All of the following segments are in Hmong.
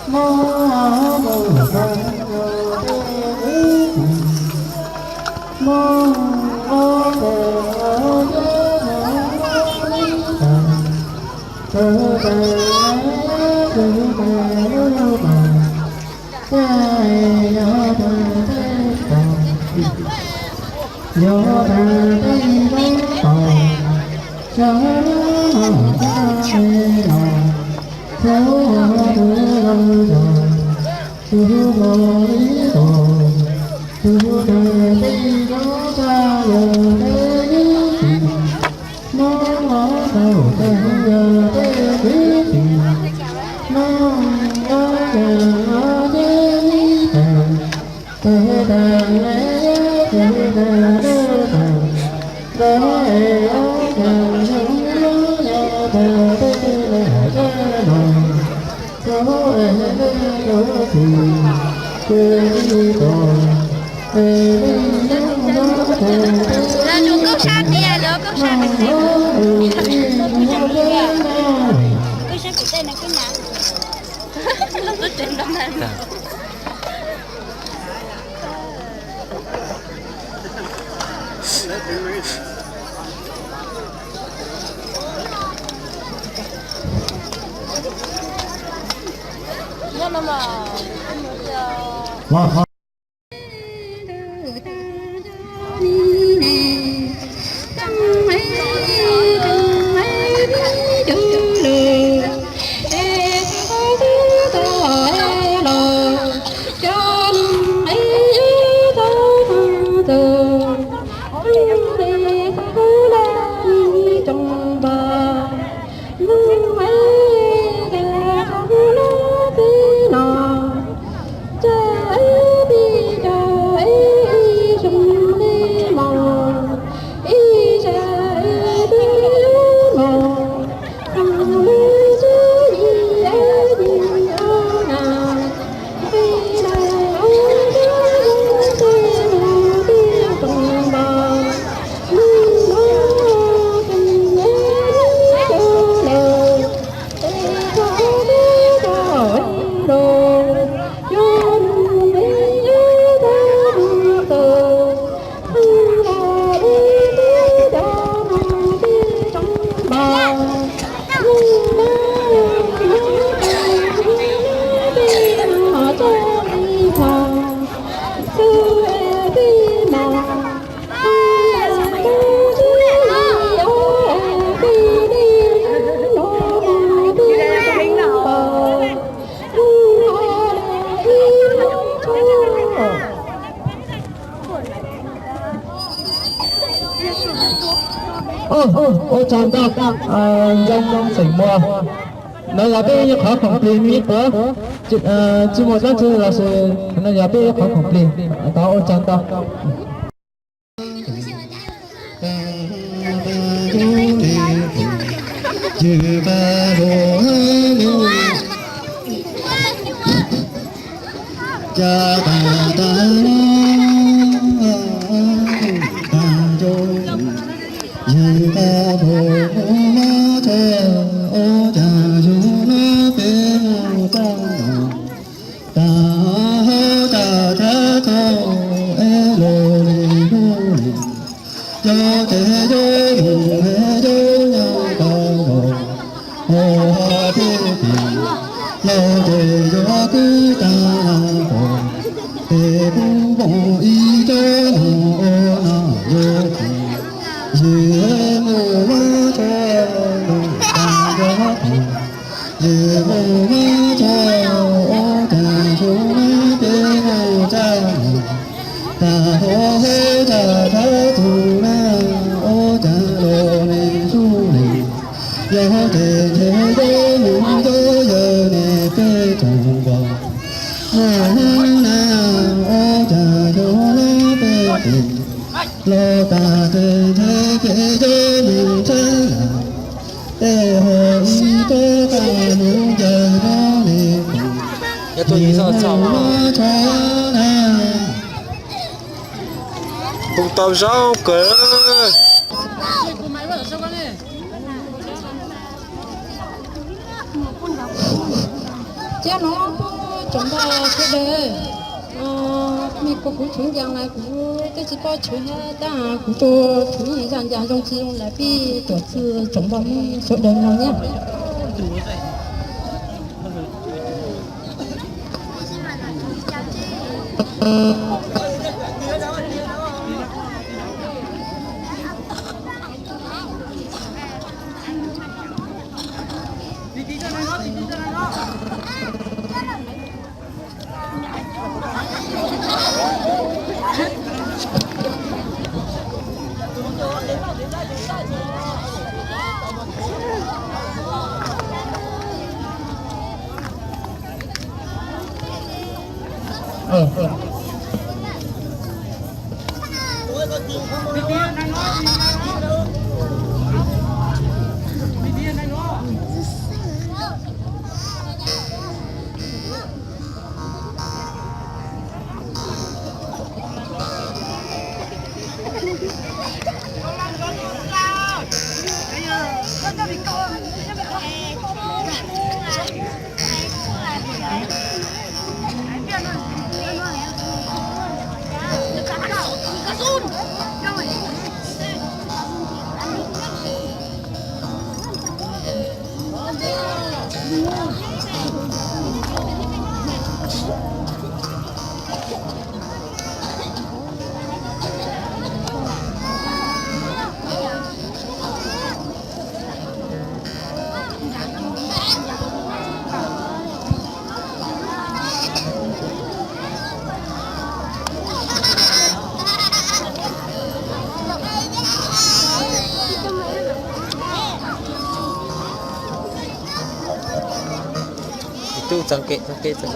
Lawv tus koob sab tiag, lawv koob sab tiag. Koob sab kuv tej no koob na. Lub tub tsev nrog mas. Ua tsaug ntau, zoo xeem Muas. Nov yog peb ib qhov khoom plig me ib puas, tsis muaj dab tsi los sis nov yog peb ib qhov khoom plig. Tau, ua tsaug ntau. Yog tuaj yim zog txog mas. Hu tau zaub kawg. Cia no pub Tsoom npawg sawv daws, me kuv kuv tshwv ncaas lawm kuv twb tsis paub tshwv hab tab kuv tus tshwv ncaas ncaas zoo tsis zoo lawm peb tuam txwg tsoom npawg sawv daws mloog nyab. Tus txeeb kev txeeb kev txeeb.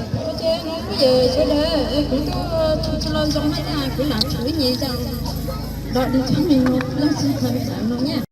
Kuv tus tshwv tsis los zoo hab kuv lam tshwv nyem zoo, dog dig tshwv nyem zoo, leej txiv khaws txawm mloog nyab.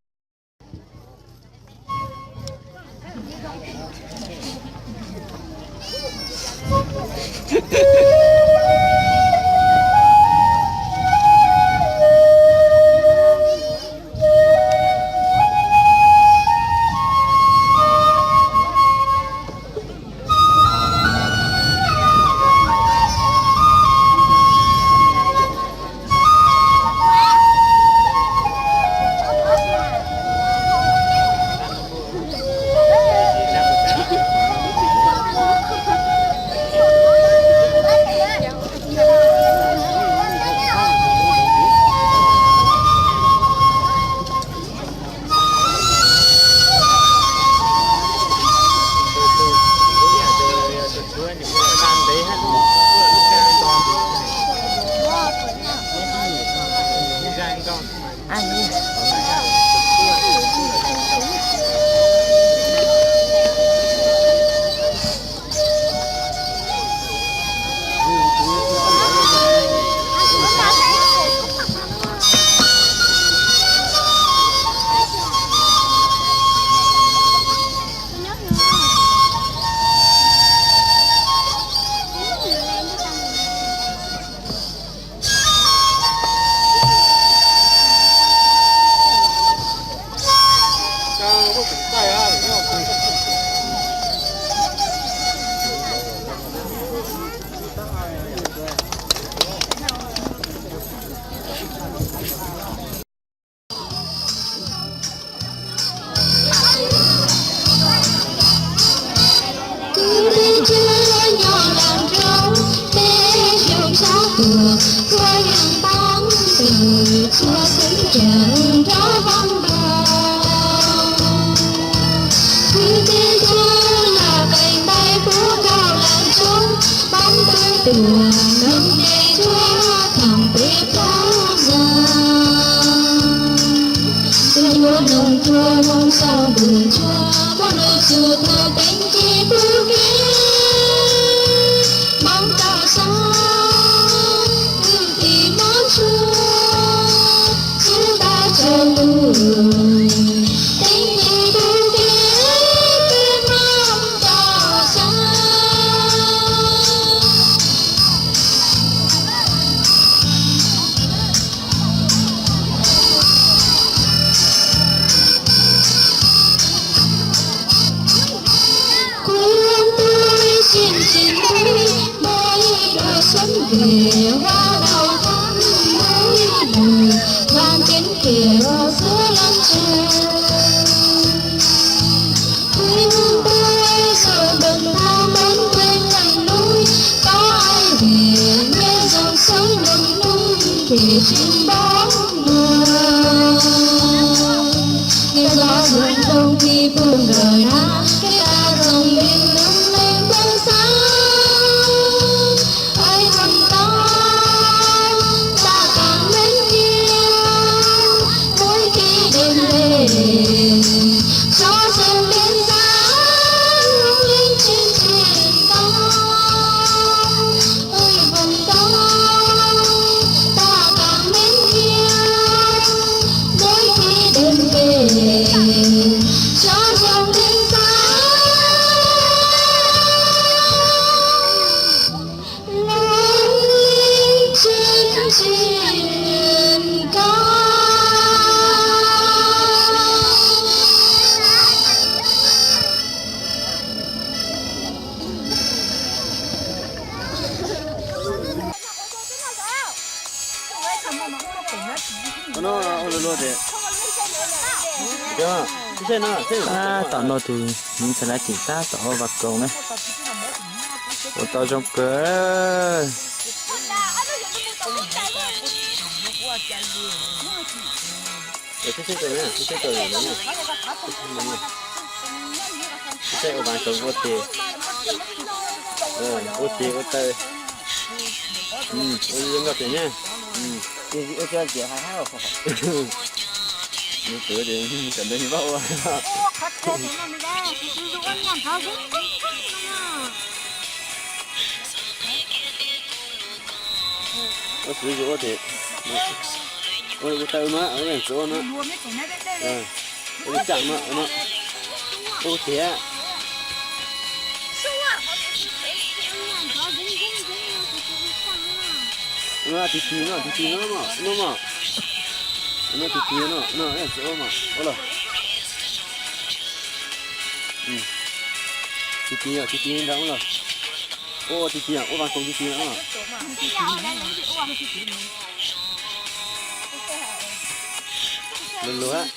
Kwv tij Tswv nyob los nrog peb xyoo sab tuaj, txhua yam npaj txhua xeeb ceem nrog Vaaj Ntuj. Kwv tij Tswv los qee ntais puv nkaus lawm tshoob, Vaaj Ntuj tuaj noog tes tshuaj thoom peb plaub zaag. Tus yuav noog tshuaj moog sau ntws tshuaj, muaj lug xyuas thaum teev ci pub kev. Moog tau xaav, kwv tij moog tshuaj, xub ntaag tsaus lug, teev ci pub kev, peb moog tau xaav. Ua rau qhov nws mus mus, vaj keeb tiag los xwb leej twg. Phooj ywg phooj ywg, npawg Hmoob phooj ywg, neej nub, pab hais tias nyob zoo sawv nroog nub, ces tsis npau suav. Nyob zoo zoo tib pug nkawm na, kev tag zoo li lub neej peb xav. Ais hwm tau, tab kav meej tiag, muaj ib tib dej nplej, tsob xeeb peb xav, yeej tsis tsim tau. Ais hwm tau, tab kav meej tiag, muaj ib tib dej nplej, tsob xeeb peb xav. Tom no tus Hmoob Xeeb Lav Ceem tab tom ua vas koos na, ua tau zoo kawg. Ua vas koos ua tes, ua tes ua taw, ua zoo nkauj tiag na. Ua tsis ua tsis hais hab. Nws twv ces kom ntawd vaj ua. Ua tsis ua tes, ua taw mas ua tsis ua no, ua cam no, ua tiag. No tiv tiv no, tiv tiv no, no mas, no tiv tiv no, no tsis ua mas ua los. Tiv tiv, tiv tiv nrad ua los. Ua tiv tiv, ua vas koos tiv tiv no. Lug lug hab.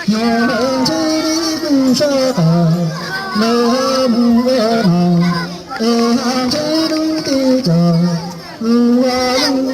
Nyuag ntshe li kuj sab tas, lawv ho mus ua mas, es ho ntshe lub teb chaws, ua lub